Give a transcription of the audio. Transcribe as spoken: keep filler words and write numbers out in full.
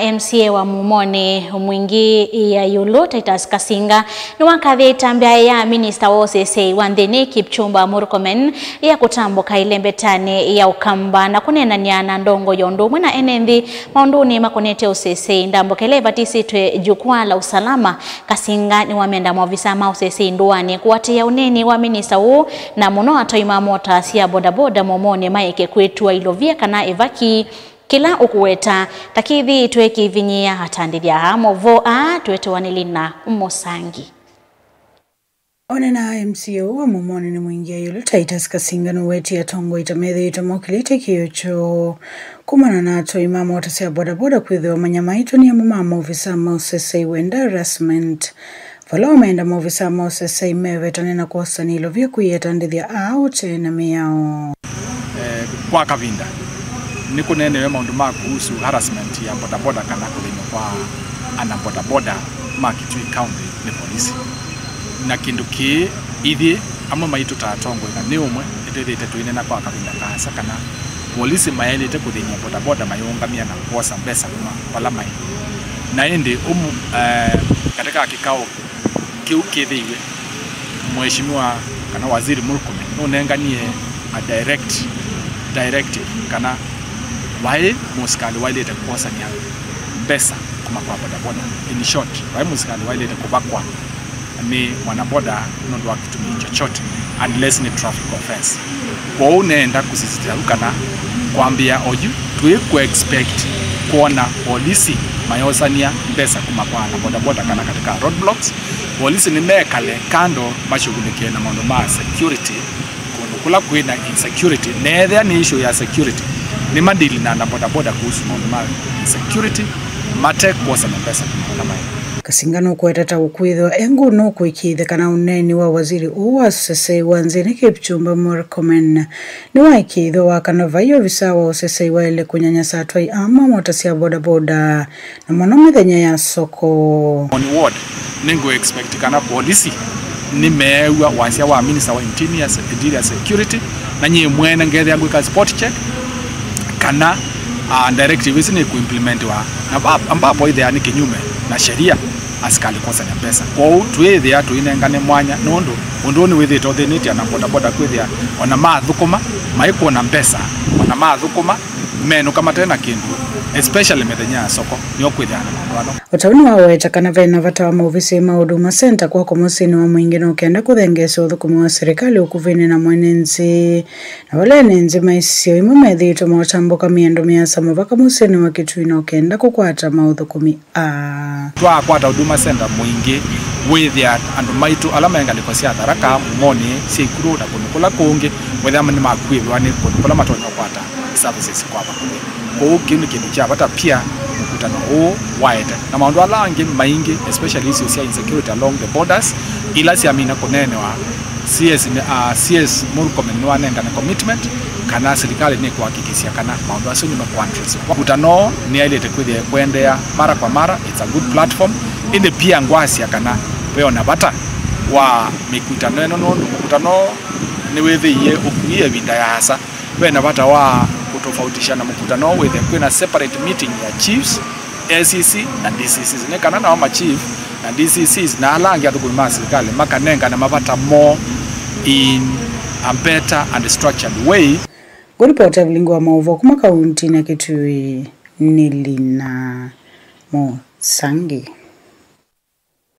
M C A wa Mumonĩ Mwingi ya ĩũlũ, Titus Kasinga, nĩwakathĩte ĩtambya ya minista wa ũseseĩ wa nthĩnĩ, Kipchumba Murkomen, ya kũtambũka ĩlembetanĩ ya Ũkamba na kũneenany'a na ndongo ya ũndũ ũmwe na ene nthĩ maũndũnĩ makonetye ũseseĩ. Ndambũka ĩla ĩvatisĩtwe Jukwaa la Usalama, Kasinga nĩwamenda maovisa ma ũseseĩ ndũanĩ kũatĩĩa ũneeni wa minista ũũ, na mũno atwai ma mota sya bodaboda Mumonĩ maeke kwĩtũa ilovia kana ĩvaki kĩla ũkũweta ta kĩthĩĩtwe kĩivinyĩĩa atandĩthya aa. Maũvoo aa tũetewa nĩ Lina Mũsangi. Onena M C A ũũ wa Mumonĩ Mwingi ya ĩũlũ, Titus Kasinga, nũwetie atongoi ta methĩĩtwe mokĩlĩte kĩĩo kyoo kumana na atwai ma mota sya bodaboda kwĩthĩwa manyamaĩtwe nĩ amwe ma maovisa ma ũseseĩ wenda harassment. Vala ũmeenda maovisa ma ũseseĩ mevetane na kwosana ilovia kwĩ atandĩthya aa ũtee na mĩao. Eh, kwa kavinda nĩkũneenewe maũndũ ma kuhusu harassment ya bodaboda kana kũthĩnywa kwa ana bodaboda ma Kitui County nĩ polisi. Na kĩndũ kĩĩ ithyĩ amwe maitũ ta atongoi, na nĩ ũmwe nĩtwĩthĩĩte tũinena kwa kavinda kaasa kana polisi mayaĩlĩte kũthĩny'a bodaboda mayĩũngamĩa na kwosa mbesa kuma vala maĩ. Na ĩndĩ ũmũ, eh, katika kĩkao kĩu kĩthĩiwe, Mheshimiwa kana Waziri Murkomen nũnenganie a direct directive kana vai mũsikalĩ waĩlĩte kwosanĩa mbesa kuma kwa bodaboda. In short, vai mũsikalĩ waĩlĩte kũvakwa nĩ mwanaboda nũndũ wa kĩtumi chochote, unless nĩ traffic offense. Kwoou neenda kũsisitiza vu kana kwambĩa oyu twĩ kũ expect kwona polisi mayosania mbesa kuma kwa ana bodaboda kana katika roadblocks. Polisi nĩmekale kando mashughulikie na maũndũ ma security kũndũ kũla kwĩ na insecurity, na ethĩa nĩ issue ya security, nĩmadili na ana bodaboda kuhusu maũndũ ma insecurity, mate kwosana mbesa kuma vala maĩ. Kasinga nũkũweta ta ũkwĩthĩwa e ngũnũ kũĩkĩĩthya kana ũneeni wa waziri ũũ wa ũseseĩ wa nthĩnĩ Kipchumba Murkomen nĩwaĩkĩĩthw'a wa kana vai ovisa wa ũseseĩ waĩle kũnyanyasa atwai aa ma mota sya bodaboda, na mũno mĩthenya ya soko. On ward, nĩngũ expect kana polisi nĩmeew'a wasya wa Minister wa Interior, Interior Security, na nyie mwene ngethĩa ngwĩka spot check kana, ah, directive ĩsu nĩkũimplementiwa na va-, ambapo ĩthĩa nĩ kĩnyume na sheria asikalĩ kwosanya mbesa. Kwoou twĩĩthĩa tũinengane mwanya nũndũ ũndũ ũũ nĩwĩthĩĩtwe ũthĩnĩtye ana bodaboda kwĩthĩa ona mathũkũma maikwona mbesa, ona mathũkũma menũka mate na kĩndũ, especially mĩthenya ya soko, nĩo kwĩthĩana na maũndũ ano. O ta ũu nĩwaweta kana ve na vata wa maovisi ma Huduma Center kwakwa mũsyĩnĩ wa Mwingi nũkenda kũthengeesya ũthũkũmi wa silikalĩ ũkuvĩnĩ na mwene nthĩ, na vala ene nthĩ ma isio imwe methĩĩtwe maũtambũka mĩendo mĩasa mũvaka mũsyĩnĩ wa Kitui nũkenda kũkwata maũthũkũmi aa. Twakwata Huduma Center Mwingi, wĩthĩa andũ maitũ ala me ngalĩko sya Tharaka, Mumonĩ, sya Ikuru na kũndũ kũla kũngĩ, wĩthĩa nĩmakuĩvĩwa nĩ kũndũ kũla matonya kũkwata services kwa vakuvĩ. Kwoou kĩu nĩ kĩndũ kya vata pia mũkutano ũũ waete. Na maũndũ ala angĩ maingĩ, especially issues sya insecurity along the borders, ila syamina kũneenewa, C S nĩ, ah, C S Murkomen nĩwanengane commitment kana silikalĩ nĩkũhakikisha kana maũndũ asu nĩmekũaddress. Mũkutano nĩyaĩlĩte kwĩthĩa kũendeea mara kwa mara, it's a good platform. Ĩndĩ pia ngwasya kana ve ona vata wa mĩkutano ĩno nũndũ mũkutano nĩwĩthĩie ũkuie ĩvinda yaasa. Ve na vata wa kũtofautisha na mũkutano wĩthĩe kwĩna separate meeting ya chiefs, A C C na D C Cs. Nĩ kana nao ma chief na D C Cs na ala angĩ athũkũmi ma silikalĩ makanengane mavata moo in a better and structured way. Ngũripota vilingi wa maũvoo kuma kauntinĩ ya Kitui nĩ Lina Mũsangi.